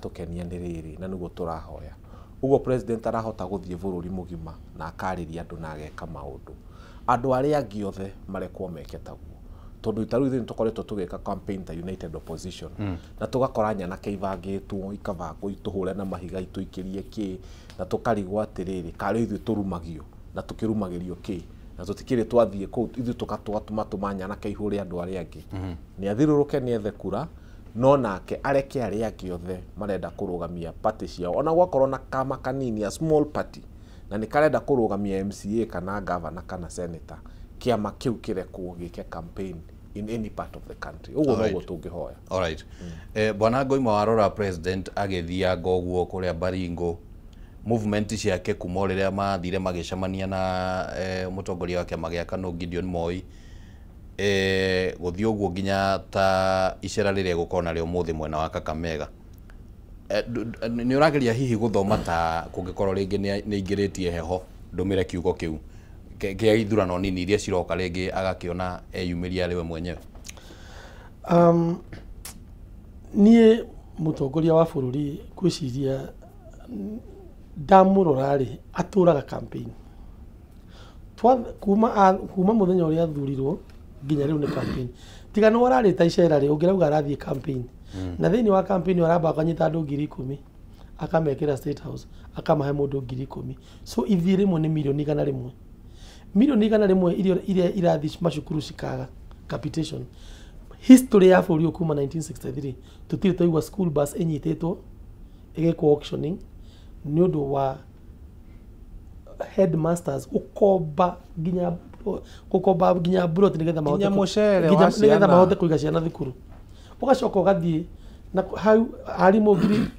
kĩratũkenia nĩ rĩrĩ, na nĩguo tũrahoya. Ũguo president arahota gũthiĩ bũrũri mũgima na akarĩria andũ na ageka maũndũ. Andũ arĩa angĩ othe marekwo meke taguo. Tondũ ta rĩu ithuĩ nĩtũkoretwo tũgĩka campaign ta United Opposition, na tũgakora nyanake ibangĩtwo, ikabangwo itũhũre na mahiga, itũikĩrie kĩ, na tũkarigwo atĩrĩrĩ, karĩ ithuĩ tũrumagio na tũkĩrumagĩrio kĩ, na tũtikĩrĩ twathiĩ kũu ithuĩ tũgatũma nyanake ihũre andũ arĩa angĩ. Nĩ athirũrũke nĩ ethe kura, no nake areke arĩa angĩ othe marenda kũrũgamia party ciao, ona gwakorwo na kama kanini, a small party, na nĩ karenda kũrũgamia MCA kana governor kana senator, kĩama kĩu kĩrekwo gĩke campaign in any part of the country. Ũguo noguo tũngĩhoya. Alright. Bwana Ngoima, warora president agĩthianga ũguo kũrĩa Baringo, movement ciake kuma o rĩrĩa mathire magĩcemania na mũtongoria wa kĩama gĩa KANU Gideon Moi, gũthiĩ ũguo nginya ta icera rĩrĩa gũkorwo narĩo ũmũthĩ mwena wa Kakamega, nĩ ũrageria hihi gũthoma ta kũngĩkorwo rĩngĩ nĩ aingĩrĩtie heho, ndũmĩre kiugo kĩu kĩa ithurano nini iria ciroka, rĩngĩ agakĩona eyumĩria arĩ we mwenyewe? Niĩ mũtongoria wa bũrũri ngwĩciria ndamũrora rĩ, atũraga campaign. Kuma mũthenya ũrĩa athurirwo nginya rĩu nĩ campaign. Tiga nĩ ũrarĩta icera rĩ, ũngĩrauga arathiĩ campaign. Na thĩinĩ wa campaign aramba akanyita andũ 10,000, akamekĩra State House, akamahe mũndũ 10,000. So ithiĩ rĩmwe nĩ mirioni 100. Mirioni 100 iria irathiĩ macukuru cikaga capitation. History ya bũrũri ũyũ kuma 1963 tũtirĩ twaigua school bus ĩnyitĩtwo ĩgĩkwo auctioning nĩ ũndũ wa headmasters gũkomba nginya brot nĩgetha mahote Nginya mũcere wa nĩgetha ciana. mahote kũiga ciana thukuru. Ũgacoka ũgathiĩ na hau arimũ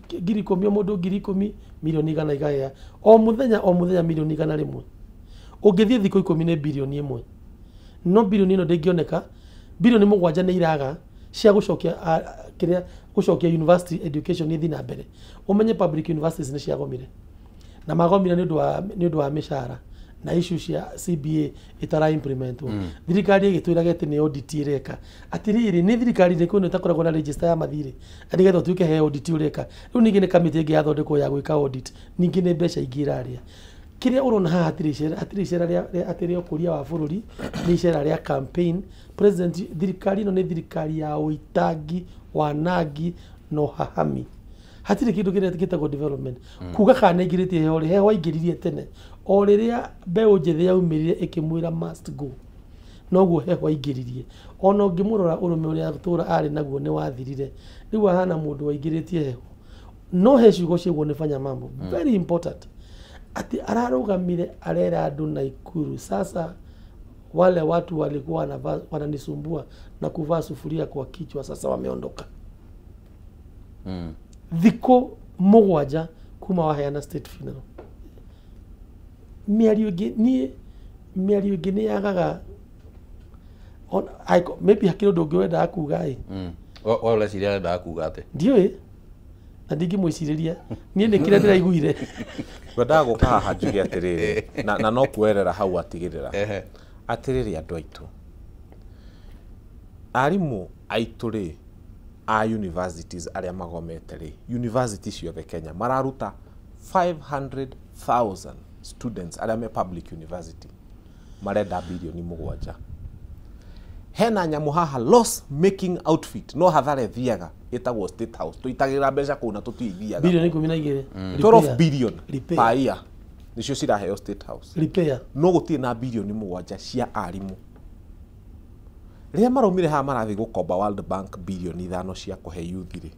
10,000, o mũndũ 10,000, mirioni 100 igahĩa o mũthenya, o mũthenya mirioni 100. Ũngĩthiĩ thikũ 10 nĩ birioni 1. No birioni ĩno ndĩngĩoneka. Birioni 7 nĩ iraga cia gũcokia kĩrĩa gũcokia university education ĩthiĩ na mbere. Ũmenye public universities nĩ ciagomire, na magomire nĩ ũndũ wa mĩcara na issue cia CBA ĩtara implementwo. Thirikari ĩgĩtwĩraga atĩ nĩ audit ĩreka. Atĩrĩrĩ, nĩ thirikari ĩrĩkũ ĩno ĩtakoragwo na register ya mathirĩ nĩgetha ũtuĩke he audit ũreka? Rĩu ningĩ nĩ kamĩtĩ ĩngĩ yathondekwo ya gwĩka audit, ningĩ nĩ mbeca ingĩ ĩrarĩa. Kĩrĩa ũrona haha hatirĩ icera atĩ rĩa ũkũria wa bũrũri, nĩ icera rĩa campaign. President, thirikari ĩno nĩ thirikari ya ũitangi, wanangi na ũhahami. Hatirĩ kĩndũ kĩrĩa gĩtagwo development. Kuga kana aingĩrĩtie heho rĩ, heho aingĩririe tene o rĩrĩa mbeũ njĩthĩ yaumĩrire ĩkĩmwĩra must go, noguo heho aingĩririe. Ona ũngĩmũrora, ũrũme ũrĩa tũra arĩ naguo nĩ wathirire. Rĩu ahana mũndũ waingĩrĩtie heho. No he ciugo ciĩguo nĩ fanya mambo very important, atĩ ararũgamire arera andũ Naikuru, "Sasa wale watu walikuwa wananisumbua na kuvaa sufuria kwa kichwa sasa wameondoka." Thikũ 7 kuma waheana state funeral. Mĩario ĩngĩ, niĩ mĩario ĩngĩ nĩ yagaga maybe hakĩrĩ ũndũ ũngĩ wendaga kuga ĩ. We ũreciria arendaga kuga atĩ? Ndiũĩ na ndingĩmwĩcirĩria, niĩ nĩ kĩrĩa ndĩraiguire. Ngwendaga gũka haha njuge atĩrĩrĩ, na no kuerera hau atigĩrĩra atĩrĩrĩ, andũ aitũ, arimũ aitũ rĩ, a universities arĩa magomete rĩ, university ciothe Kenya mararuta 500,000 students arĩa me public university, marenda birioni 7. Hena nyamũ haha, loss making outfit, no hathara ĩthiaga, ĩtagwo State House. Tũitagĩrĩra mbeca kũu na tũtiithiaga. Birioni 12. 12 billion Repair. per year nĩcio ciraheo State House. Repair. No gũtirĩ na birioni 7 cia arimũ. Rĩrĩa maraumire haha marathiĩ gũkomba World Bank birioni 5 cia kũhe youth rĩ,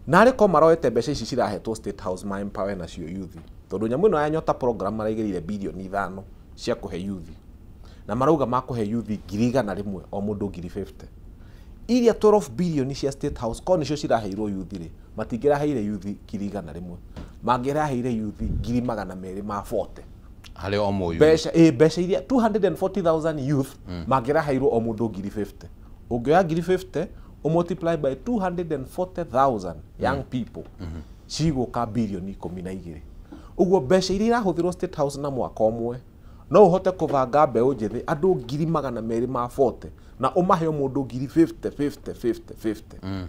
narĩ ko maroete mbeca ici cirahetwo State House ma empower nacio youth? Tondũ nyamũ ĩno ya Nyota program maraigĩrĩire birioni 5 cia kũhe youth, na marauga makũhe youth 100,000, o mũndũ 50,000. Iria 12 bilioni cia State House ko nĩcio ciraheirwo youth rĩ, matingĩraheire youth 100,000, mangĩraheire youth 240,000. Harĩ o mũyũ. Mbeca ĩ mbeca iria 240,000 youth mangĩraheirwo o mũndũ 50,000. Ũngĩoya 50,000 ũmultiply by 240,000 young people, cigũka birioni 12. Ũguo mbeca iria irahũthĩrwo State House na mwaka ũmwe, no ũhote kũbanga mbeũ njĩthĩ andũ 240,000 na ũmahe o mũndũ 50,000 50 50 50.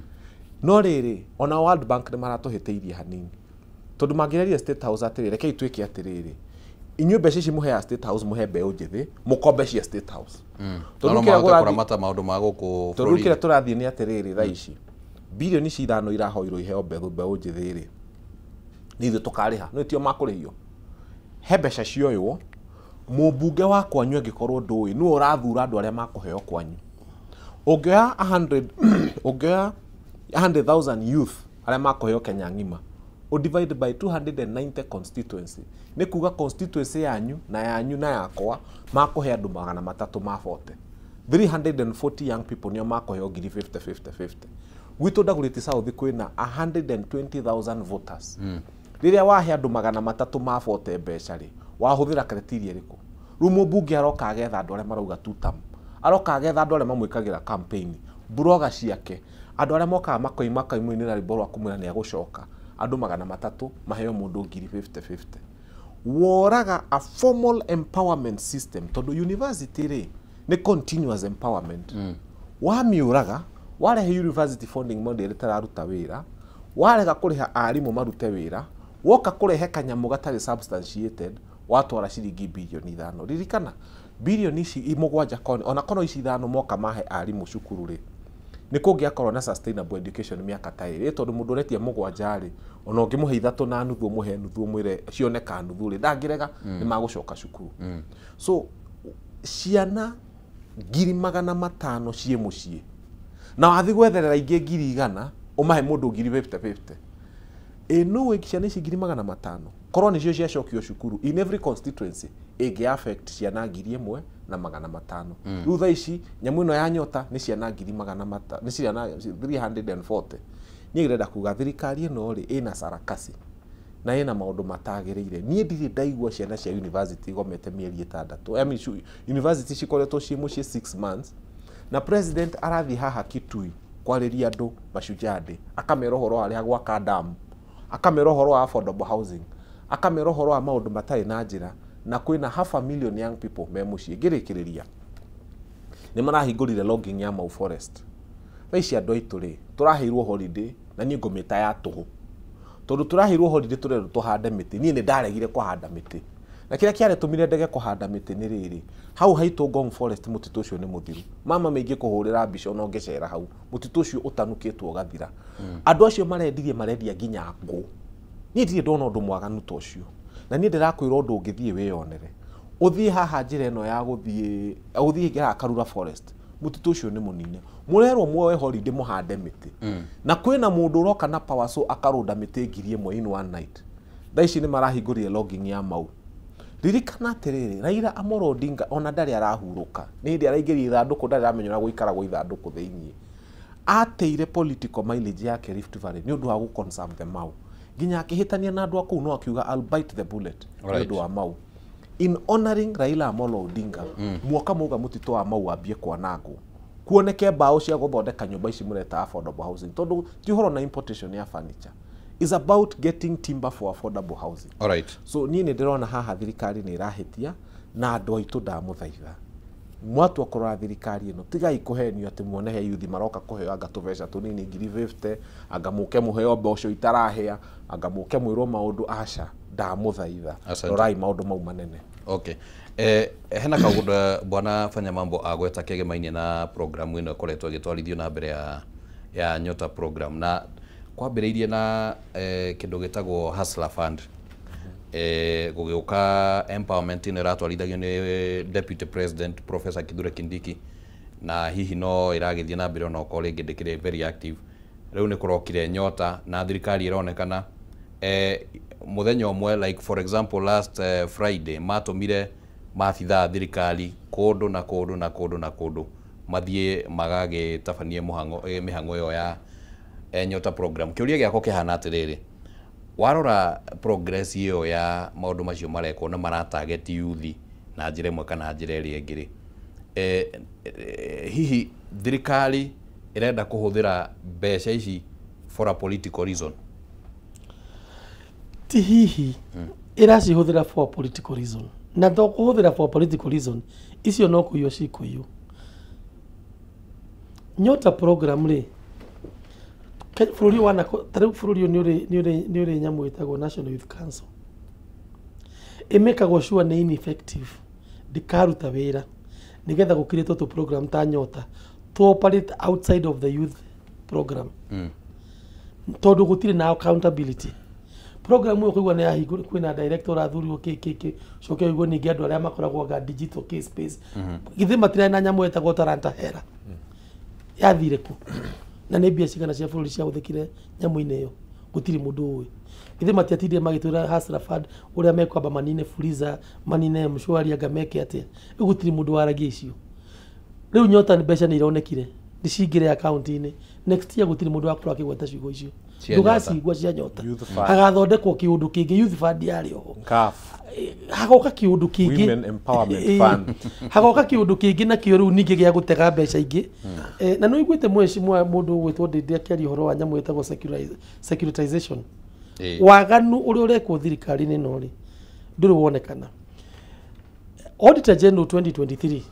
No rĩrĩ, ona World Bank nĩ maratũhĩtĩirie hanini, tondũ mangĩreria State House atĩrĩ, rekei twĩke atĩrĩrĩ, inyuĩ mbeca ici mũheaga State House, mũhe mbeũ njĩthĩ mũkombe cia State House. Tondũ kĩrĩa kũramata maũndũ ma gũkũ tondũ kĩrĩa tũrathiĩ nĩ atĩrĩrĩ, thaa ici bilioni ici 5 irahoirwo iheo mbeũ njĩthĩ rĩ, nĩ ithuĩ tũkarĩha, no tio makũrĩhio. He mbeca cioywo, mũmbunge wa kwanyu angĩkorwo ndũĩ, nĩwe ũrathura andũ arĩa makũheo kwanyu. Ũngĩoya 100 ũngĩoya 100,000 youth arĩa makũheo Kenya ng'ima, o divide by 290 constituency, nĩ kuga constituency yanyu na yanyu na yakwa makũhe andũ 340, 340 young people nĩo makũheo ngiri 50 50 50. Gwitũ Dagoretti South kwĩna 120,000 voters. Rĩrĩa wahe andũ 340 mbeca rĩ, wahũthĩra criteria ĩrĩkũ? Rĩu mũmbunge aroka agetha andũ arĩa marauga tutam, aroka agetha andũ arĩa mamwĩkagĩra campaign, buroga ciake, andũ arĩa mokaga makoima makaimũinĩra rwĩmbo rwa kũmwĩra nĩ agũcoka, andũ 300 maheo mũndũ ngiri 50 50. Woraga a formal empowerment system, tondũ university rĩ nĩ continuous empowerment. Wamiũraga, warehe university funding model ĩtararuta wĩra, warega kũrĩha arimũ marute wĩra, woka kũrehe kanyamũ gatarĩ substantiated, watwara ciringi bilioni 5. Ririkana bilioni ici 7 kone ona kono ici 5 moka mahe arimũ cukuru rĩ, nĩ kũngĩakorwo na sustainable education mĩaka ta ĩrĩ, tondũ mũndũ ũretia 7 rĩ, ona ũngĩmũhe 3.5 ũmũhe nuthu ũmwĩre cioneka nuthu rĩ, ndangĩrega, nĩ magũcoka cukuru. So ciana 500,000 ciĩ mũciĩ, na wathi gwetherera ingĩ 100,000 ũmahe mũndũ ngiri 50 50. Ĩ nũĩ ciana ici 500,000 korwo nĩcio ciacokio cukuru in every constituency, ĩngĩ affect ciana 1,500. Rĩu thaa ici nyamũ ĩno ya nyota nĩ ciana 500,000, nĩ ciana 340. Niĩ ndĩrenda kuga thirikari ĩno rĩ, ĩna sarakasi na ĩna maũndũ matagĩrĩire. Niĩ ndirĩ ndaigua ciana cia university igomete mĩeri 6. I mean, university cikoretwo ciĩ mũciĩ 6 months, na president arathiĩ haha Kitui kwarĩria andũ Mashujaa Day, akamera ũhoro wa arĩa gwaka damu, akamera ũhoro wa affordable housing, akamera ũhoro wa maũndũ matarĩ na njĩra, na kwĩna 500,000 young people me mũciĩ. Ngĩrĩkĩrĩria, nĩ marahingũrire logging ya Mau Forest. Thaa ici andũ aitũ rĩ, tũraheirwo holiday, na niĩ ngũmĩta ya tũhũ, tondũ tũraheirwo holiday tũrerwo tũhande mĩtĩ. Niĩ nĩ ndaregire kũhanda mĩtĩ, na kĩrĩa kĩaretũmire ndege kũhanda mĩtĩ nĩ rĩrĩ, hau haitũ Ngong Forest mũtitũ ũcio nĩ mũthiru. Mama maingĩ kũhũrĩra mbica ona ũngĩcera hau, mũtitũ ũcio ũtanukĩtwo ũgathira. Andũ acio marendirie marendia nginya ngũ. Niĩ ndirĩ ndona ũndũ mwaganu ta ũcio, na niĩ ndĩrakwĩra ũndũ ũngĩthiĩ wĩyonere. Ũthiĩ haha njĩra ĩno ya gũthiĩ ũthiĩ Karura Forest, mũtitũ ũcio nĩ mũnine. Mũrerwo muoe holiday mũhande mĩtĩ, na kwĩna mũndũ ũroka na power saw akarũnda mĩtĩ 1,000 in one night. Thaa ici nĩ marahingũrire logging ya Mau. Ririkana atĩrĩrĩ, Raila Amolo Odinga ona ndarĩ arahurũka, nĩ hĩndĩ araingĩria ithandũkũ, ndarĩ aramenya ũrĩa gũikaragwo ithandũkũ thĩiniĩ. Ateire political mileage yake Rift Valley nĩ ũndũ wa gũ conserve the Mau, nginya akĩhĩtania na andũ a kũu, no akiuga I'll bite the bullet nĩ ũndũ wa Mau. In honoring Raila Amolo Odinga, mwaka mauga mũtitũ wa Mau wambie kwanangwo, kuoneke mbaũ cia gũthondeka nyũmba ici mũreta affordable housing, tondũ ti ũhoro na importation ya furniture, is about getting timber for affordable housing. Alright. So niĩ nĩ ndĩrona haha thirikari nĩ ĩrahĩtia, na andũ aitũ ndamũthaitha, mwatua kũrora thirikari ĩno, tigai kũhenio atĩ muone he yuthi maroka kũheo anga tũbeca tũnini ngiri 50, anga mũke mũheo mboco itarahĩa, anga mũke mwĩrwo maũndũ. Aca, ndamũthaitha, rorai maũndũ mau manene. Okay. Hena kaũndũ bwana Fanya Mambo agweta kĩgemaine na programu ĩno ĩkoretwo ĩgĩtwarithio na mbere ya Nyota program, na kwambĩrĩirie na kĩndũ gĩtagwo Hustler Fund, gũgĩũka empowerment ĩno ĩratwarithagio nĩ Deputy President Professor Kithure Kindiki, na hihi no ĩragĩthiĩ na mbere ona okorwo rĩngĩ ndĩkĩrĩ very active. Rĩu nĩ kũrokire Nyota na thirikari ĩronekana mũthenya ũmwe, like for example last Friday, matũmire maabithaa thirikari kũndũ na kũndũ na kũndũ na kũndũ mathiĩ magagĩtabanie mĩhang'o ĩyo ya Nyota program. Kĩũria gĩakwa kĩhana atĩrĩrĩ, warora progress ĩyo ya maũndũ macio marekwo na maratarget youth na njĩra ĩmwe kana njĩra ĩrĩa ĩngĩ rĩ, hihi thirikari ĩrenda kũhũthĩra mbeca ici for a political reason? Ti hihi ĩracihũthĩra for political reason, na to kũhũthĩra for political reason, icio no kũiywo cikũiywo. Nyota program rĩ, Bũrũri wa ta rĩu bũrũri ũyũ nĩ ũrĩ nyamũ ĩtagwo National Youth Council. Ĩmĩkagwo sure nĩ ineffective, ndĩkaruta wĩra nĩgetha gũkirĩtwo tũ program ta Nyota to operate outside of the youth program. Tondũ gũtirĩ na accountability. Program ĩyo kũigua nĩ yahingũrwo kwĩna director ũrathurirwo kĩ coke ũigue ningĩ andũ arĩa makoragwo nga digital k space. Githĩ matirarĩ na nyamũ ĩtagwo Talanta Hela. Yathire kũ? Na nĩ mbia cigana cia bũrũri ciahũthĩkire nyamũ-inĩ ĩyo? Gũtirĩ mũndũ ũĩ. Githĩ matiatindire magĩtwĩra Hustler Fund ũrĩa mekwamba manine Fuliza, manine M-Shwari anga meke atĩa? Rĩu gũtirĩ mũndũ waragia icio. Rĩu Nyota mbeca nĩ ironekire, nĩ cingĩre akaunti-inĩ. Next year gũtirĩ mũndũ wakorwo akĩgweta ciugo icio. Ndũgacigua cia Nyota. Hagathondekwo kĩũndũ kĩngĩ, Youth Fund yarĩ oho. Hagoka kĩũndũ kĩngĩ. Women Empowerment Fund. Hagoka kĩũndũ kĩngĩ nakĩo rĩu ningĩ gĩa gũtega mbeca ingĩ. Na nĩ ũiguĩte mheshimiwa mũndũ ũgwĩtwo Ndindi akĩaria ũhoro wa nyamũ ĩtagwo securitization. Waganu ũrĩa ũrekwo thirikari-inĩ ĩno rĩ, ndũrĩ wonekana. Auditor General 2023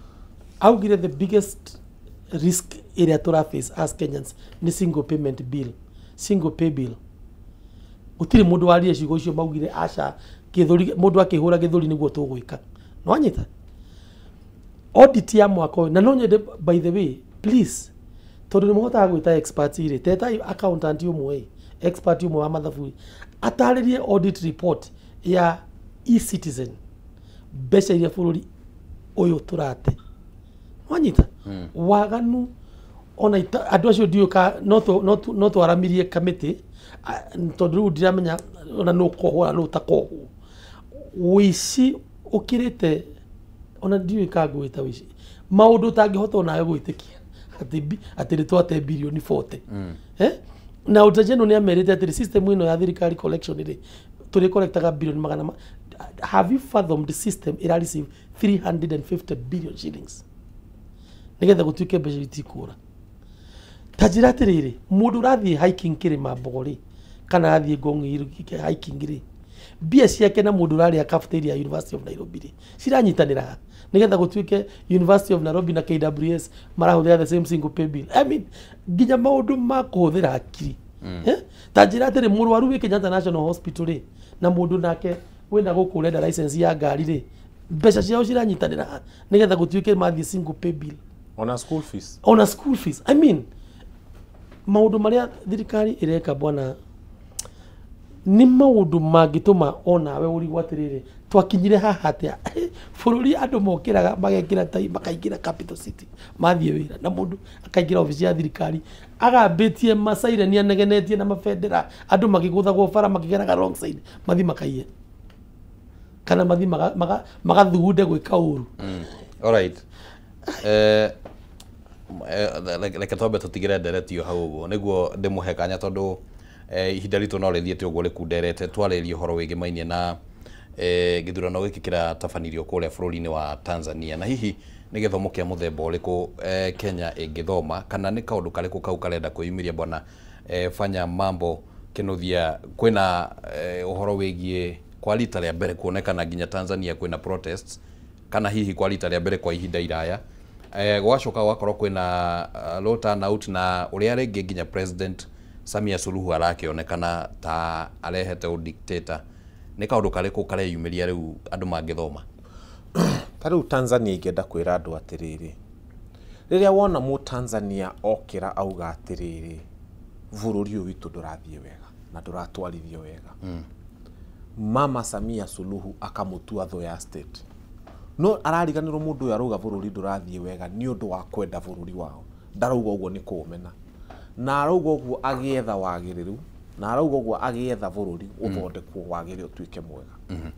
augire the biggest risk ĩrĩa tũra face as Kenyans nĩ single payment bill, single pay bill. Gũtirĩ mũndũ warie ciugo icio maugire aca gĩthũri, mũndũ akĩhũra gĩthũri nĩguo tũgwĩka. Nĩwanyita? Audit ya mwaka ũyũ, na no nyende by the way, please, tondũ nĩ mũhotaga gwĩta experts rĩ, tetai accountant ũmwe, expert ũmwe wa mathabu, atarĩrie audit report ya eCitizen, mbeca iria bũrũri ũyũ tũrate. Nĩwanyita? Waganu ona andũ acio ndiũĩ ka no twaramirie kamĩtĩ, tondũ rĩu ndiramenya ona nũ ũkohwo na nũ ũtakohwo. Ũici ũkĩrĩte ona ndiũĩ ka ngwĩta ũici, maũndũ ũtangĩhota onawe gwĩtĩkia atĩ nĩ twate birioni 40. Na Auditor General nĩ amerite atĩ system ĩno ya thirikari collection rĩ, tũrĩ collectaga birioni magana ma. Have you fathomed the system ĩra receive 350 billion shillings nĩgetha gũtuĩke mbeca itikũra? Ta njĩra atĩrĩrĩ, mũndũ ũrathiĩ hiking kĩrĩma Mbogo rĩ, kana arathiĩ Ngong hiking rĩ, mbia ciake na mũndũ ũrarĩa cafeteria ya University of Nairobi rĩ, ciranyitanĩra ha? Nĩgetha gũtuĩke University of Nairobi na KWS marahũthĩra the same single pay bill. I mean, nginya maũndũ ma kũhũthĩra hakiri. Ta njĩra atĩrĩ, mũrwaru wĩ Kenyatta National Hospital rĩ, na mũndũ nake wĩna gũkũ ũrenda license ya ngari rĩ, mbeca ciao ciranyitanĩra ha? Nĩgetha gũtuĩke mathiĩ single pay bill. Ona school fees. Ona school fees. I mean, maũndũ marĩa thirikari ĩreka bwana nĩ maũndũ mangĩtũma onawe ũrigwo atĩrĩrĩ, twakinyire haha atĩa? Bũrũri andũ mokĩraga magekĩra tai makaingĩra Capital City mathiĩ wĩra, na mũndũ akaingĩra obici ya thirikari agambĩtie macaireni anegenetie na mabendera, andũ makĩgũthagwo bara makĩgeraga wrong side, mathiĩ makaiye kana mathiĩ magathugunde gwĩka ũru. All right. Reke twambe tũtigĩre ndereti ĩyo hau ũguo nĩguo ndĩmũhe kanya tondũ ihinda ritũ no rĩthiĩte ũguo rĩkunderete. Twarĩrie ũhoro wĩgĩmainie na gĩthurano gĩkĩ kĩratabanirio kũrĩa bũrũri-inĩ wa Tanzania, na hihi nĩ gĩthomo kĩa mũthemba ũrĩkũ Kenya ĩngĩthoma, kana nĩ kaũndũ karĩkũ kau karenda kwĩyumĩria. Bwana Fanya Mambo Kinuthia, kwĩna ũhoro wĩgiĩ kwa rita rĩa mbere kuonekana nginya Tanzania kwĩna protests, kana hihi kwa rita rĩa mbere kwa ihinda iraya, gwacoka gwakorwo kwĩna low turnout, na ũrĩa rĩngĩ nginya President Samia Suluhu arakĩonekana ta arehete ũdictator. Nĩ kaũndũ karĩkũ kareyumĩria rĩu andũ mangĩthoma? Ta rĩu Tanzania ingĩenda kwĩra andũ atĩrĩrĩ, rĩrĩa wona mũtanzania okĩra auga atĩrĩrĩ, bũrũri ũyũ witũ ndũrathiĩ wega na ndũratwarithio wega, Mama Samia Suluhu akamũtua thũ ya state. No arariganĩrwo mũndũ ũyũ arauga bũrũri ndũrathiĩ wega nĩ ũndũ wa kwenda bũrũri wao, ndarauga ũguo nĩ kũũmena, na arauga ũguo agĩetha wagĩrĩru, na arauga ũguo agĩetha bũrũri ũthondekwo wagĩrĩre ũtuĩke mwega.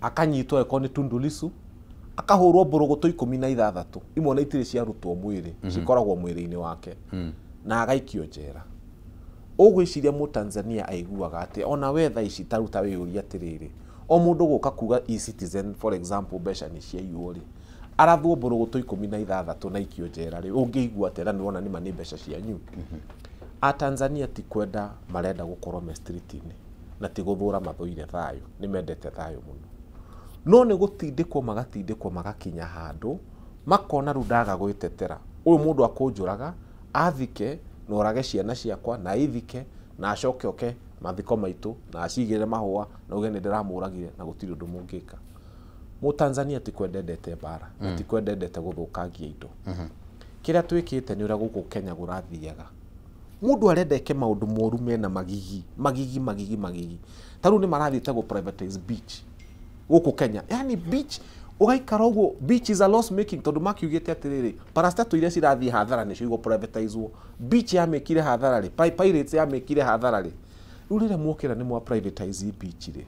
Akanyitwo angĩkorwo nĩ Tundu Lissu, akahũrwo mbũrũgũtũ 16, imwe na itirĩ ciarutwo mwĩrĩ, cikoragwo mwĩrĩ-inĩ wake, na agaikio njera. Ũgwĩciria mũtanzania aiguaga atĩ ona we thaa ici ta ruta wĩyũrie atĩrĩrĩ, o mũndũ gũka kuga eCitizen for example mbeca nĩ ciaiywo rĩ, arathwo mbũrũgũtũ 16 na ikio njera rĩ, ũngĩigua atĩa na nĩwona nĩma nĩ mbeca cianyu? A Tanzania ti kwenda marenda gũkorwo me street-inĩ, na ti gũthũra mathũire thayũ, nĩ mendete thayũ mũno, no nĩ gũtindĩkwo magatindĩkwo magakinya handũ makona rĩu ndaga gwĩtetera, ũyũ mũndũ akũnjũraga athike na ũrage ciana ciakwa na ithike na acoke oke mathiko maitũ na acigĩrĩre mahũa na uge nĩ ndĩramũragire na gũtirĩ ũndũ mũngĩka. Mũtanzania ti kwendendete mbara na ti kwendendete gũthũkangia indo. Kĩrĩa twĩkĩte nĩ ũrĩa gũkũ Kenya kũrathiaga. Mũndũ arenda eke maũndũ moru mena magigi magigi magigi magigi. Ta rĩu nĩ marathiĩte gũ privatize beach gũkũ Kenya. Yani beach ũgaikara ũguo, beach is a loss making tondũ makiugĩte atĩrĩrĩ, parastatal iria cirathiĩ hathara nĩcio igũ privatizwo. Beach yamĩkire hathara rĩ, Pirates yamĩkire hathara rĩ. Rĩu rĩrĩa mwokĩra nĩ mwa privatize beach rĩ,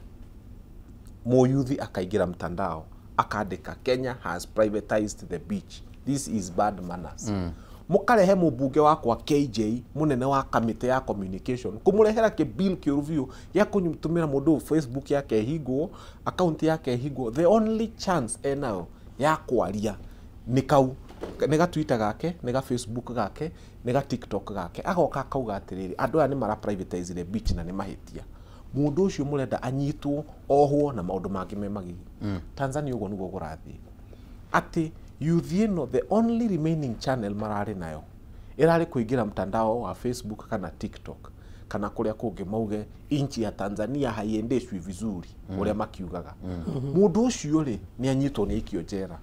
mũyuthi akaingĩra mtandao akandĩka Kenya has privatized the beach, this is bad manners. Mũkarehe mũmbunge wakwa KJ mũnene wa kamĩtĩ ya communication kũmũrehera kĩ bill kĩũru biũ gĩa kũtũmĩra mũndũ Facebook yake ĩhingwo, account yake ĩhingwo. The only chance enayo ya kwaria nĩ kau, nĩ ga Twitter gake, nĩ ga Facebook gake, nĩ ga TikTok gake. Agoka akauga atĩrĩrĩ, andũ aya nĩ mara privatizire beach na nĩ mahĩtia. Mũndũ ũcio mũrenda anyitwo ohwo na maũndũ mangĩ me magigi. Tanzania ũguo nĩguo kũrathiĩ. Atĩ youth ĩno the only remaining channel mararĩ nayo ĩrarĩ kũingĩra mtandao wa Facebook kana TikTok kana kũrĩa kũngĩ mauge inchi ya Tanzania haiendeshwi vizuri, ũrĩa makiugaga. Mũndũ ũcio rĩ nĩ anyitwo nĩ aikio njera.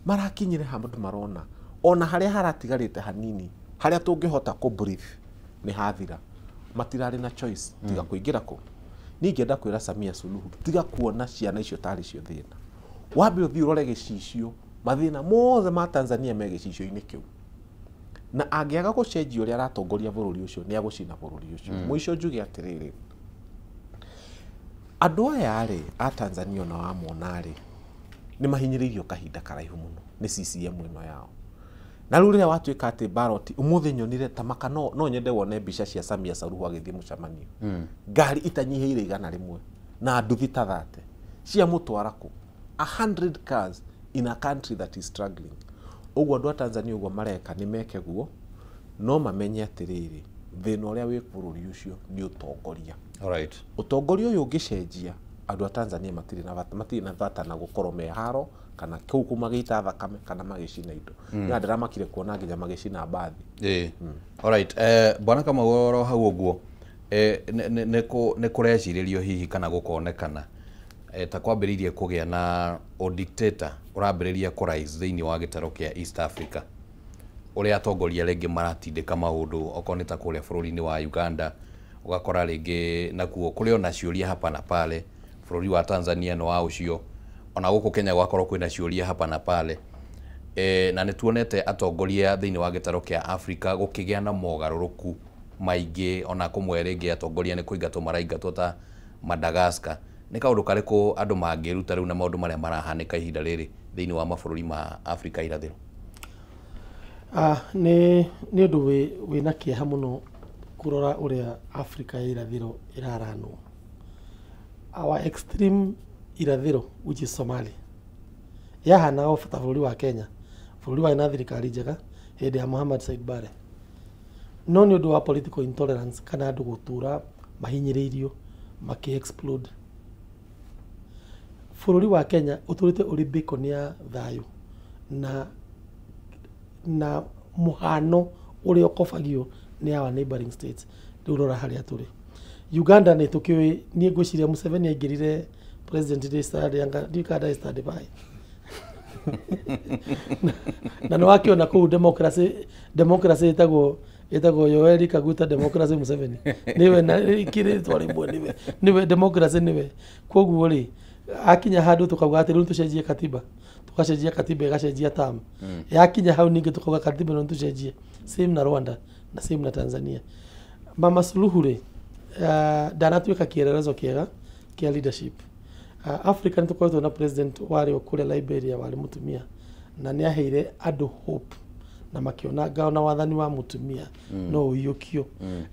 Marakinyire handũ marona ona harĩa haratigarĩte hanini harĩa tũngĩhota kũ breathe nĩ hathira. Matirarĩ na choice tiga kũingĩra kũ. Niĩ ingĩenda kwĩra Samia Suluhu tiga kuona ciana icio tarĩ cio thĩna. Wambe ũthiĩ ũrore gĩcicio, mathĩna mothe ma Tanzania me gĩcicio-inĩ kĩu. Na angĩaga gũcenjia ũrĩa aratongoria bũrũri ũcio nĩ agũcina bũrũri ũcio. Mũico njuge atĩrĩrĩ, andũ aya rĩ a Tanzania ona wamona rĩ nĩ mahinyĩrĩirio kahinda karaihu mũno nĩ CCM ĩno yao. Na rĩu rĩrĩa watuĩka atĩ ballot ũmũthĩ nyonire ta maka no nyende wone mbica cia Samia Suluhu agĩthiĩ mũcemanio. Ngari itanyihĩire 100 na nduthi ta 30 cia mũtwara kũ? 100 cars in a country that is struggling. Ũguo andũ a Tanzania ũguo mareka nĩ meke guo, no mamenye atĩrĩrĩ, thĩna ũrĩa wĩ bũrũri ũcio nĩ ũtongoria. Alright. Ũtongoria ũyũ ũngĩcenjia, andũ a Tanzania matirĩ na bata na gũkorwo me haro kana kũu kũmagĩita thakame kana magĩcina indo. Nĩ ndĩramakire kuona nginya magĩcina mbathi. Alright. Bwana Kamau oro hau ũguo, nĩ kũrecirĩrio hihi kana gũkonekana ta kwambĩrĩirie kũgĩa na ũdictator ũrambĩrĩria kũrise thĩinĩ wa gĩtarũ kĩa East Africa, ũrĩa atongoria rĩngĩ maratindĩka maũndũ okorwo nĩ ta kũrĩa bũrũri-inĩ wa Uganda, ũgakora rĩngĩ nakuo kũrĩ ona ciũria hapa na pale. Bũrũri wa Tanzania nĩ wa ũcio, ona gũkũ Kenya gwakorwo kwĩna ciũria hapa na pale. Na nĩ tuonete atongoria thĩinĩ wa gĩtarũ kĩa Africa gũkĩgĩa na mogarũrũku maingĩ, ona kũmwe rĩngĩ atongoria nĩ kũingatwo maraingatwo ta Madagascar. Nĩ kaũndũ karĩkũ andũ mangĩruta rĩu na maũndũ marĩa marahanĩka ihinda rĩrĩ thĩinĩ wa mabũrũri ma Afrika irathĩro? Nĩ ũndũ wĩna kĩeha mũno kũrora ũrĩa Afrika ya irathĩro ĩraranwo. Our extreme irathĩro, which is Somalia, yahana o ta bũrũri wa Kenya, bũrũri warĩ na thirikari njega hĩndĩ ya Muhammad Said Barre. No nĩ ũndũ wa political intolerance kana andũ gũtũra mahinyĩrĩirio makĩ explode. Bũrũri wa Kenya ũtũrĩte ũrĩ beacon ya thayũ na mũhano ũrĩa ũkobagio nĩ our neighboring states. Rĩu rora harĩa tũrĩ. Uganda nĩ tũkĩũĩ, niĩ ngwĩciria Museveni aingĩrire president ndĩ study anga ndiũĩ kana ndarĩ study by. Na nĩ wakĩona kũu democracy ĩtagwo Yoweri Kaguta Democracy Museveni. Nĩwe na kĩrĩtwa rĩmwe nĩwe democracy nĩwe. Kwoguo rĩ akinya handũ tukauga atĩ rĩu tũcenjie katiba, tugacenjia katiba ĩgacenjia term. Yakinya hau ningĩ tukauga katiba no tũcenjie. Same na Rwanda na same na Tanzania. Mama Suluhu rĩ ndanatuĩka kĩelelezo kĩega kĩa leadership. Africa nĩ tũkoretwo na president warĩ o kũrĩa Liberia warĩ mũtumia na nĩ aheire andũ hope na makĩona ngao na wathani wa mũtumia no ũiyũkio.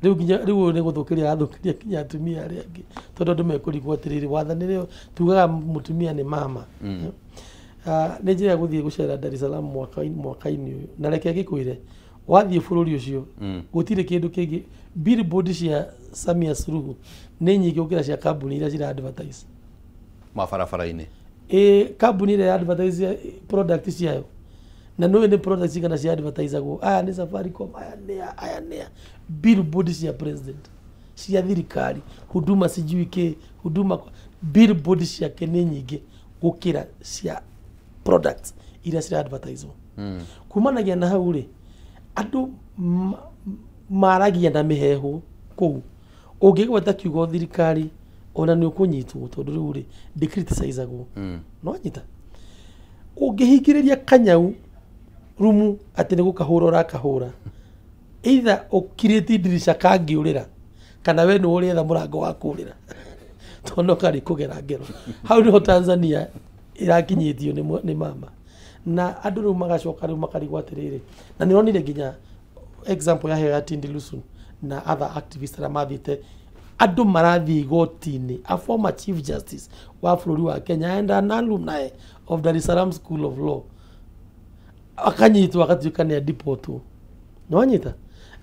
Rĩu nginya rĩu ũyũ nĩ gũthũkĩria arathũkĩria nginya atumia arĩa angĩ tondũ andũ mekũrigwo atĩrĩrĩ wathani rĩo tugaga mũtumia nĩ mama. Nĩ njĩra ya gũthiĩ gũcera Dar es Salaam mwaka-inĩ ũyũ na reke ngĩkwĩre wathiĩ bũrũri ũcio gũtirĩ kĩndũ kĩngĩ. Billboard cia Samia Suluhu nĩ nyingĩ gũkĩra cia kambuni iria cira advertise mabarabara-inĩ. Kambuni ĩrĩa ya advertise product ciayo Na nĩ nĩ products cigana cia advertisagwo, aya nĩ Safaricom, aya nĩ aya nĩ billboard cia president, cia thirikari, huduma sijui kĩ, huduma, billboard ciake nĩ nyingĩ gũkĩra cia products iria cira advertiswo. Kumanagia na hau rĩ, andũ maragia na mĩhehu kũu. Ũngĩgweta kiugo thirikari ona nĩ ũkũnyitwo, tondũ rĩu rĩ ndĩcriticizagwo. No nyita ũngĩhingĩrĩria kanyau rumu atĩ nĩ gũkahũra ũrakahũra, either ũkirĩtie ndirica kangĩũrĩra kana we nĩ ũrĩetha mũrango wa kũrĩra, tondũ no karĩ kũgera ngero. Hau nĩho Tanzania ĩrakinyĩtio nĩ mama. Na andũ rĩu magacoka rĩu makarigwo atĩrĩrĩ, na nĩronire nginya example ya heo ya Tundu Lissu na other activists arĩa mathiĩte, andũ marathiĩ igoti-inĩ. A former chief justice wa bũrũri wa Kenya and an alumni of Dar es Salaam School of Law akanyitwo agatuĩka nĩ adipotwo. Nĩwanyita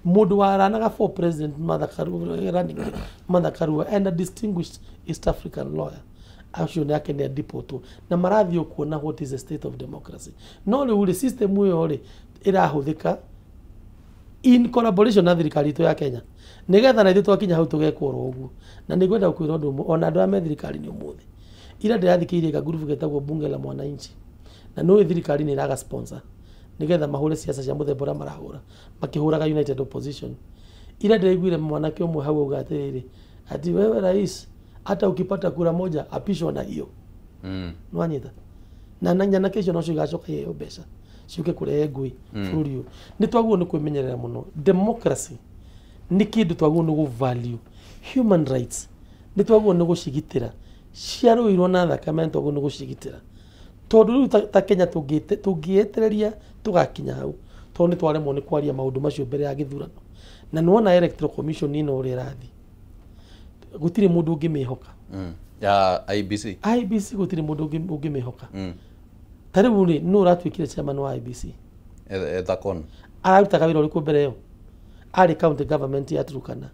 mũndũ waranaga for president Martha Karua, running Martha Karua, and a distinguished East African lawyer, acio nĩ ake nĩ adipotwo, na marathiĩ kuona what is the state of democracy. No rĩu rĩ, system ĩyo rĩ ĩrahũthĩka in collaboration na thirikari itũ ya Kenya, nigetha na ithuĩ twakinya hau tũgekwo oro ũguo. Na nĩ ngwenda gũkwĩra ũndũ ũmwe, ona andũ arĩa me thirikari-inĩ ũmũthĩ, ira ndĩrathikĩrĩirie kagurubu getagwo Bunge la Mwananchi, na nĩũĩ thirikari nĩ ĩraga sponsor nigetha mahũre ciaca cia mũthemba ũrĩa marahũra, makĩhũraga United Opposition. Ira ndĩraiguire mwanake ũmwe hau auga atĩrĩrĩ, ati wewe rais, hata ukipata kura moja apishwa na hiyo. Nĩwanyita? Na nyanake icio nocio igacoka iheo mbeca ciũke kũrehe ngũĩ bũrũri ũyũ. Nĩ twagĩrĩirwo nĩ kwĩmenyerera mũno. Democracy nĩ kĩndũ twagĩrĩirwo nĩ gũ value. Human rights nĩ twagĩrĩirwo nĩ gũcigitĩra. Ciarũirwo na thakame, nĩ twagĩrĩirwo nĩ gũcigitĩra. Tondũ rĩu ta Kenya tũngĩetereria tũgakinya hau, tondũ nĩ twaremwo nĩ kwaria maũndũ macio mbere ya gĩthurano. Na nĩwona Electoral Commission ĩno ũrĩa ĩrathiĩ, gũtirĩ mũndũ ũngĩmĩhoka. Ya IBC. IBC gũtirĩ mũndũ ũngĩmĩhoka. Ta rĩu rĩ, nũ ũratuĩkire chairman wa IBC? Ethakon. Ararutaga wĩra ũrĩkũ mbere ĩyo? Arĩ county government ya Turkana.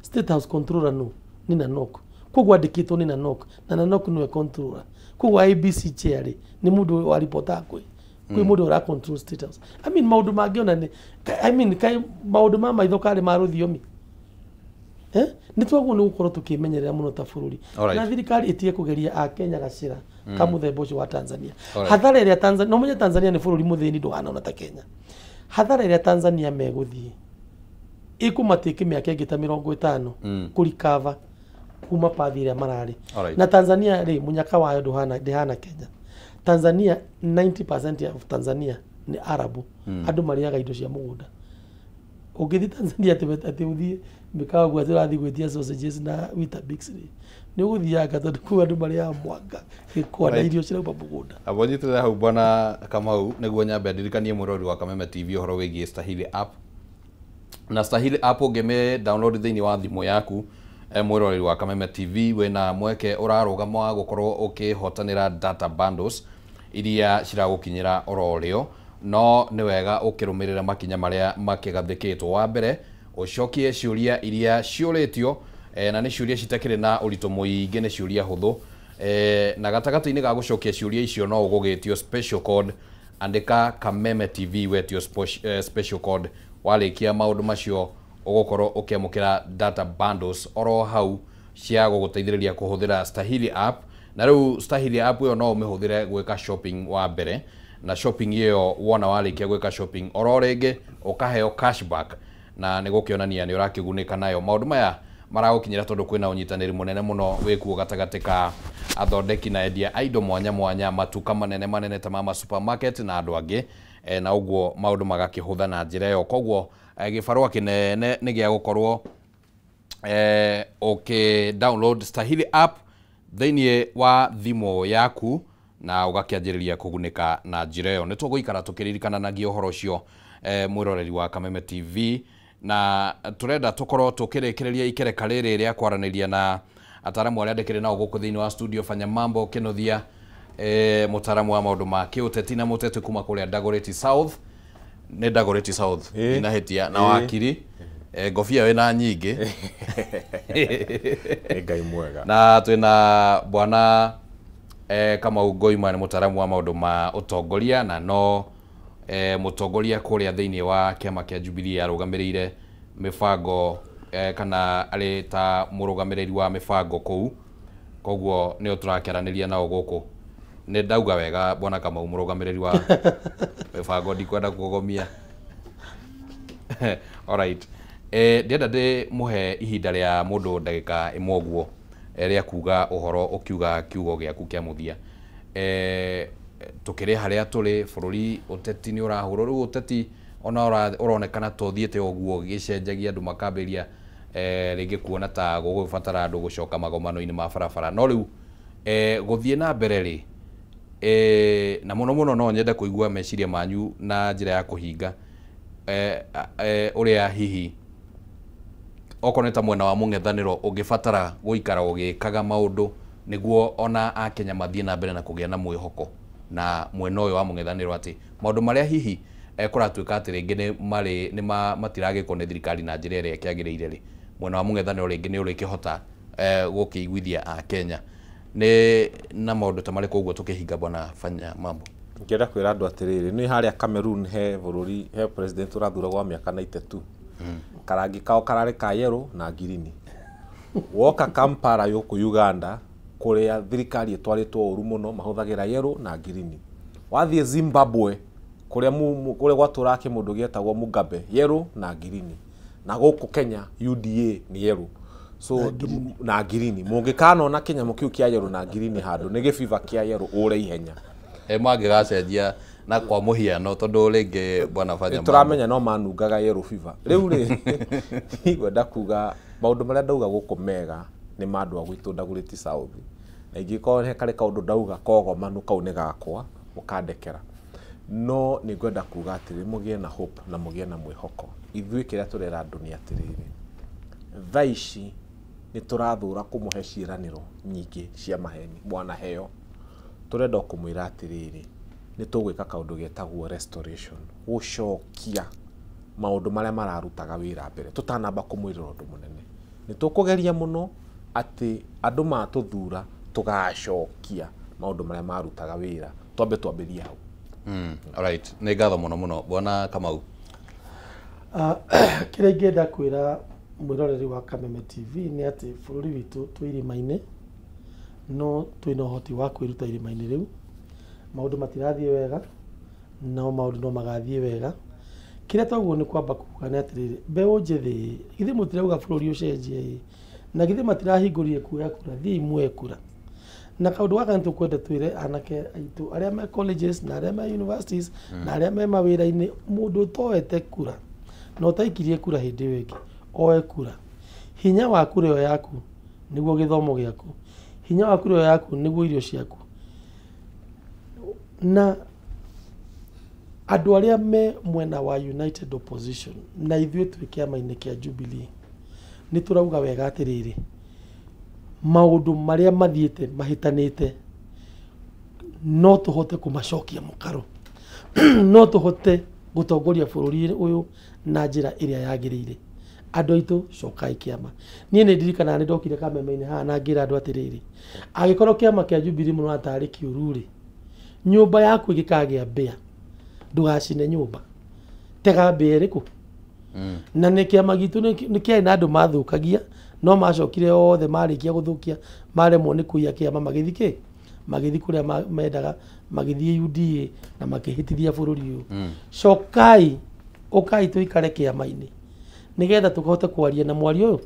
State House controller nũ? Nĩ Nanok. Koguo andĩkĩtwo nĩ Nanok, na Nanok nĩwe controller. Koguo IBC chair rĩ, nĩ mũndũ wa reportaga kwĩ mũndũ ũra control State House. I mean maũndũ mangĩ ona nĩ, I mean kai maũndũ ma maitho karĩ ma rũthiomi. Nĩ twagĩrĩirwo nĩ gũkorwo tũkĩmenyerera mũno ta bũrũri. Na thirikari ĩtige kũgeria akenya gacĩra ka mũthemba ũcio wa Tanzania. Hathara ĩrĩa Tanzania, no menye Tanzania nĩ bũrũri mũthĩni ndũhana ona ta Kenya. Hathara ĩrĩa Tanzania megũthiĩ ĩkũmatĩke mĩaka ĩngĩ ta 50 kũrikava kuma pathi ĩrĩa mararĩ. Na Tanzania rĩ, mũnyaka wayo ndũhana, ndĩhana Kenya. Tanzania 90% of Tanzania nĩ Arabu. Andũ marĩaga indo cia mũgũnda. Ũngĩthiĩ Tanzania atĩ ũthiĩ mĩkawa guo atĩ ũrathiĩ gwĩtia sausages na Weetabix rĩ, nĩ ũgũthianga tondũ kũu andũ marĩaga mwanga, gĩkwa na irio cirauma mũgũnda. Abo nyitĩrĩra hau bwana Kamau, nĩguo nyambe ndirikanie mwĩroreri wa Kameme TV ũhoro wĩgiĩ Stahili app. Na Stahili app ũngĩmĩ download thĩinĩ wa thimũ yaku, mwĩroreri wa Kameme TV, wĩna mweke ũrarũgama wa gũkorwo ũkĩhotanĩra data bundles iria ciragũkinyĩra oro rĩo. No nĩ wega ũkĩrũmĩrĩra makinya marĩa makĩgathĩkĩtwo. Wa mbere, ũcokie ciũria iria ciũrĩtio, na nĩ ciũria citakĩrĩ na ũritũ mũingĩ, nĩ ciũria hũthũ. Na gatagatĩ-inĩ ga gũcokia ciũria icio no ũgũgĩtio special code, andĩka Kameme TV wetio special code. Warĩkia maũndũ macio ũgũkorwo ũkĩamũkĩra data bundles oro hau cia gũgũteithĩrĩria kũhũthĩra Stahili app. Na rĩu Stahili app ĩyo no ũmĩhũthĩre gwĩka shopping wa mbere, na shopping ĩyo wona warĩkia gwĩka shopping oro rĩngĩ ũkaheo cashback, na nĩ gũkĩonania nĩ ũrakĩgunĩka nayo. Maũndũ maya maragũkinyĩra tondũ kwĩna ũnyitanĩri mũnene mũno wĩkuo gatagatĩ ka athondeki na endia a indo mwanya mwanya, matuka manene manene ta mama supermarket na andũ angĩ, na ũguo maũndũ magakĩhũtha na njĩra ĩyo. Koguo gĩbarũa kĩnene nĩ gĩa gũkorwo ũkĩ download Stahili app thĩinĩ wa thimũ yaku na ũgakĩanjĩrĩria kũgunĩka na njĩra ĩyo. Nĩ tũgũikara tũkĩririkananagia ũhoro ũcio, mwĩroreri wa Kameme TV, na tũrenda tũkorwo tũkĩrĩkĩrĩria ikereka rĩrĩ rĩa kwaranĩria na ataramu arĩa ndĩkĩrĩ nao gũkũ thĩinĩ wa studio. Fanya Mambo Kĩnuthia, mũtaramu wa maũndũ ma kĩũteti na mũteti kuma kũrĩa Dagoretti South, nĩ Dagoretti South inahĩtia, na wakiri ngobia wĩna nyingĩ. Nĩ Ngai mwega. Na twĩna bwana Kamau Ngoima, nĩ mũtaramu wa maũndũ ma ũtongoria na no Mũtongoria kũrĩa thĩinĩ wa kĩama kĩa Jubilee arũgamĩrĩire mĩbango kana arĩ ta mũrũgamĩrĩri wa mĩbango kũu, koguo nĩo tũrakĩaranĩria nao gũkũ. Nĩ ndauga wega bwana Kamau, mũrũgamĩrĩri wa mĩbango, ndikwenda kũgomia. Alright. Ndĩrenda ndĩmũhe ihinda rĩa mũndũ ndagĩka ĩmwe ũguo rĩa kuga ũhoro ũkiuga kiugo gĩaku kĩa mũthia. Tũkĩrĩ harĩa tũrĩ bũrũri, ũteti nĩ ũrahũrwo rĩu, ũteti ona ũronekana ta ũthiĩte ũguo gĩcenjagia, andũ makambĩrĩria rĩngĩ kuona ta gũgũbatara andũ gũcoka magomano-inĩ ma barabara, no rĩu gũthiĩ na mbere rĩ, na mũno mũno no nyende kũigua meciria manyu na njĩra ya kũhinga ũrĩa hihi okorwo nĩ ta mwena wa mũng'ethanĩro ũngĩbatara gũikara ũgĩkaga maũndũ nĩguo ona akenya mathiĩ na mbere na kũgĩa na mwĩhoko na mwena ũyũ wa mũng'ethanĩro, atĩ maũndũ marĩa hihi kũratuĩka atĩ rĩngĩ nĩ marĩ nĩ matiragĩkwo nĩ thirikari na njĩra ĩrĩa ĩkĩagĩrĩire rĩ, mwena wa mũng'ethanĩro rĩngĩ nĩ ũrĩkĩhota gũkĩiguithia akenya nĩ na maũndũ ta marĩkũ ũguo tũkĩhinga bwana Fanya Mambo? Ngĩenda kwĩra andũ atĩrĩrĩ, nĩ harĩa Cameroon he bũrũri he president ũrathuragwo wa mĩaka 92, karangi kao kararĩ ka yellow na ngirini. Woka Kampala yũkũ Uganda, kũrĩa thirikari ĩtwarĩtwo ũru mũno, mahũthagĩra yellow na ngirini. Wathiĩ Zimbabwe kũrĩa kũrĩa gwatũraga kĩmũndũ gĩetagwo Mugabe, yellow na ngirini. Na gũkũ Kenya UDA nĩ yellow so na ngirini. Mũngĩkanona kĩnyamũ kĩu kĩa yellow na ngirini handũ nĩ gĩbiba kĩa yellow ũre ihenya. Mangĩgacenjia na kwa mũhiano tondũ rĩngĩ bwana Fanya Mambo tũramenya no manungaga yellow fever. Rĩu rĩ, ngwenda kuga maũndũ marĩa ndauga gũkũ mega nĩ ma andũ a gwitũ Dagoretti South, na ingĩkorwo he karĩ kaũndũ ndauga kogomanu kau nĩ gakwa mũkandekera, no nĩ ngwenda kuga atĩrĩ, mũgĩe na hope na mũgĩe na mwĩhoko. Ithuĩ kĩrĩa tũrera andũ nĩ atĩrĩrĩ, thaa ici nĩ tũrathũra kũmũhe ciĩranĩro nyingĩ cia maheni mwanaheo. Tũrenda o kũmwĩra atĩrĩrĩ, nĩ tũgwĩka kaũndũ getagwo restoration, gũcokia maũndũ marĩa mararutaga wĩra mbere tũtanamba kũmwĩrĩra ũndũ mũnene. Nĩ tũkũgeria mũno atĩ andũ matũthura tũgacokia maũndũ marĩa marutaga wĩra, twambe twambĩrie hau. Alright, nĩ ngatho mũno mũno bwana Kamau. Kĩrĩa ingĩenda kwĩra mwĩroreri wa Kameme TV nĩ atĩ bũrũri witũ twĩ irĩma-inĩ, no twĩna ũhoti wa kwĩruta irĩma-inĩ rĩu. Maũndũ matirathiĩ wega, no maũndũ no magathiĩ wega. Kĩrĩa twaguo nĩ kwamba kuga nĩ atĩrĩrĩ, mbeũ njĩthĩ, githĩ mũtirauga bũrũri ũcenjie ĩ, na githĩ matirahingũrire kuoya kura, thiĩi muoye kura. Na kaũndũ gaka nĩ tũkwenda twĩre anake aitũ arĩa me colleges na arĩa me universities na arĩa me mawĩra-inĩ, mũndũ ũtoete kura na ũtaikirie kura hĩndĩ ĩyo ĩngĩ, oe kura. Hinya wa kura ĩyo yaku nĩguo gĩthomo gĩaku, hinya wa kura ĩyo yaku nĩguo irio ciaku. Na andũ arĩa me mwena wa United Opposition na ithuĩ twĩ kĩama-inĩ kĩa Jubilee nĩ tũrauga wega atĩrĩrĩ, maũndũ marĩa mathiĩte mahĩtanĩte no tũhote kũmacokia mũkaro, no tũhote gũtongoria bũrũri ũyũ na njĩra ĩrĩa yagĩrĩire. Andũ aitũ cokai kĩama. Niĩ nĩ ndirikanaga nĩ ndokire Kameme-inĩ haha na ngĩra andũ atĩrĩrĩ, angĩkorwo kĩama kĩa Jubilee mũrona tarĩ kĩũru rĩ, nyũmba yaku ĩngĩkagĩa mbĩa ndũgacine nyũmba, tega mbĩa ĩrĩkũ? Na nĩ kĩama gitũ nĩ kĩarĩ na andũ mathũkagia, no macokire othe marĩkia gũthũkia maremwo nĩ kũiya kĩama, magĩthiĩ kĩ? Magĩthiĩ kũrĩa mendaga, magĩthiĩ UDA na makĩhĩtithia bũrũri ũyũ. Cokai, ũkai tũikare kĩama-inĩ nĩgetha tũhote kwaria na mwario ũyũ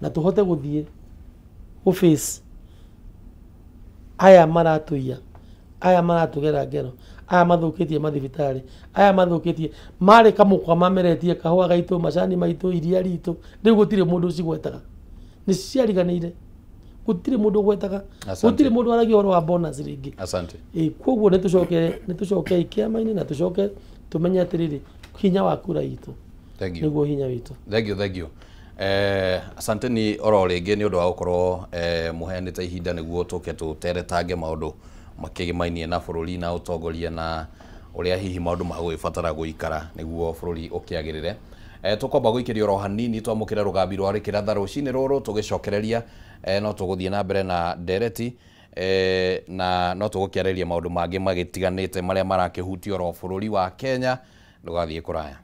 na tũhote gũthiĩ gũ-face aya maratũiya, aya maratũgera ngero, aya mathũkĩtie mathibitarĩ, aya mathũkĩtie marĩ kamũkwa mameretie kahũa gaitũ, macani maitũ, iria ritũ. Rĩu gũtirĩ mũndũ ũcigwetaga, nĩ ciariganĩire, gũtirĩ mũndũ ũgwetaga, gũtirĩ mũndũ waragia ũhoro wa bonus rĩngĩ. Asante. Koguo nĩ tũcoke kĩama-inĩ na tũcoke tũmenye atĩrĩrĩ, hinya wa kura itũ nĩguo hinya witũ. Thank you, thank you. Asante ni oro rĩngĩ nĩ ũndũ wa gũkorwo mũheanĩte ihinda nĩguo tũke tũteretange maũndũ makĩgĩmainie na bũrũri na ũtongoria na ũrĩa hihi maũndũ magũgĩbatara gũikara nĩguo bũrũri ũkĩagĩrĩre. Tũkwamba gũikĩria oro hanini twamũkĩre rũgambi rwa rĩkĩratha rũcinĩ rũrũ tũgĩcokereria, no tũgũthiĩ na mbere na ndereti. Na no tũgũkĩarĩria maũndũ mangĩ magĩtiganĩte marĩa marakĩhutia oro bũrũri wa Kenya. Ndũgathiĩ kũraya.